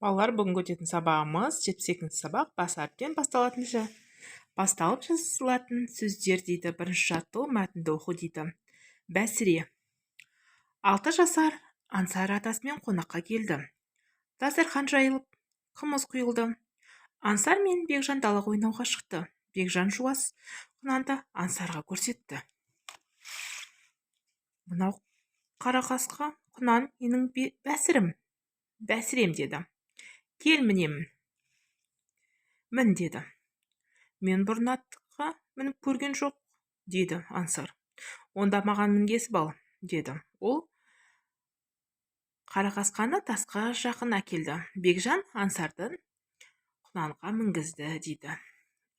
Балалар, бүгінгі өтетін сабағымыз 72-сабақ, бас әріптен басталатын, басталып жазылатын сөздер дейді. Бірінші жаттығу: мәтінді оқу дейді. Бәсіре. 6 жасар Ансар атасымен қонаққа келді. Дастархан жайылып, қымыз құйылды. Ансар мен Бекжан далаға ойнауға шықты. Бекжан жуас құнанды Ансарға көрсетті. «Мынау қара қасқа құнан менің бәсірім, бәсірем», – деді. «Кел, мінемін, мін», – деді. «Мен бұрын атқа мініп көрген жоқ», – деді Ансар. «Онда маған мінгесіп ал», – деді. Ол Қарақасқаны тасқа жақын әкелді. Бекжан Ансарды құнанға мінгізді дейді.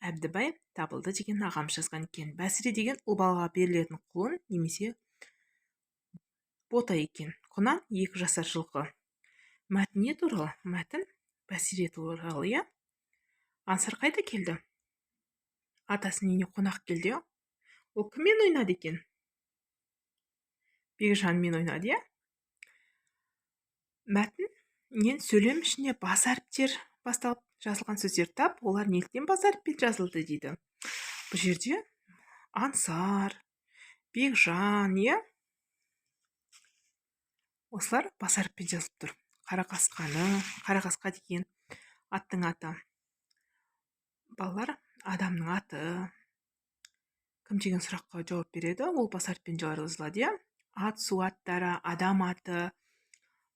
Әбдібай Табылды деген ағам жазған екен. Бәсіре деген ұл балаға берілетін құлын немесе бота екен. Құнан – 2 жасар жылқы. Мәтін не туралы? Мәтін бәсіре туралы, иә. Ансар қайда келді? Атасының үйіне қонақ келді. Ол кіммен ойнады екен? Бекжанмен ойнады, иә. Мәтіннен сөйлем ішінде бас әріптер басталып жазылған сөздерді тап, олар неліктен бас әріппен жазылды дейді. Бұл жерде Ансар, Бекжан, иә, осылар бас әріппен жазылып тұр. Қарақасқаны, Қарақасқа деген аттың аты. Балалар, адамның аты кім деген сұраққа жауап береді, ол бас әріппен жазылады, иә. Ат, су аттары, адам аты,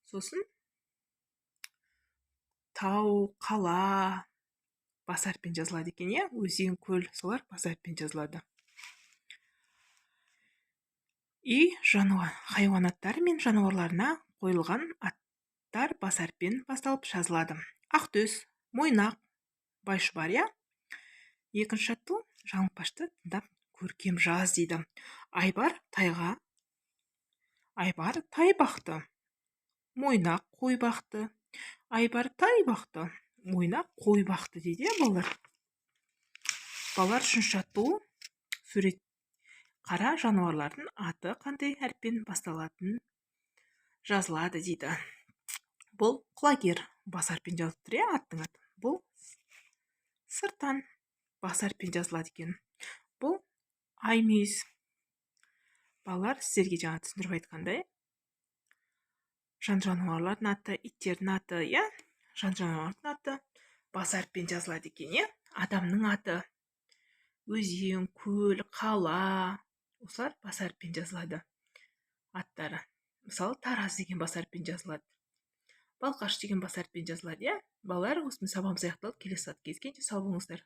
сосын тау, қала бас әріппен жазылады екен, иә. Өзен, көл, солар бас әріппен жазылады. Үй жануар, хайуанаттары мен жануарларына қойылған аттар бас әріппен басталып жазылады: Ақтөс, Мойнақ, Байшұбар, иә. Екінші жаттығу: жаңылтпашты тыңдап, көркем жаз дейді. Айбар тайға, Айбар тай бақты, Мойнақ қой бақты. Айбар тай бақты, Мойнақ қой бақты дейді, иә, балалар. Балалар, үшінші жаттығу: сурет қара, жануарлардың аты қандай әріппен басталатынын жазылады дейді. Бұл Құлагер, бас әріппен жазылып тұр, иә, аттың аты. Бұл Сыртан, бас әріппен жазылады екен. Бұл Аймүйіз. Балалар, сіздерге жаңа түсіндіріп айтқандай, жан жануарлардың аты, иттердің аты, иә, жан жануарлардың аты бас әріппен жазылады екен, иә. Адамның аты, өзен, көл, қала, осылар бас әріппен жазылады аттары. Мысалы, Тараз деген бас әріппен жазылады, Балқаш деген бас әріппен жазылады, иә. Балалар, осымен сабағымыз аяқталды. Келесі сағат кездескенше, сау болыңыздар.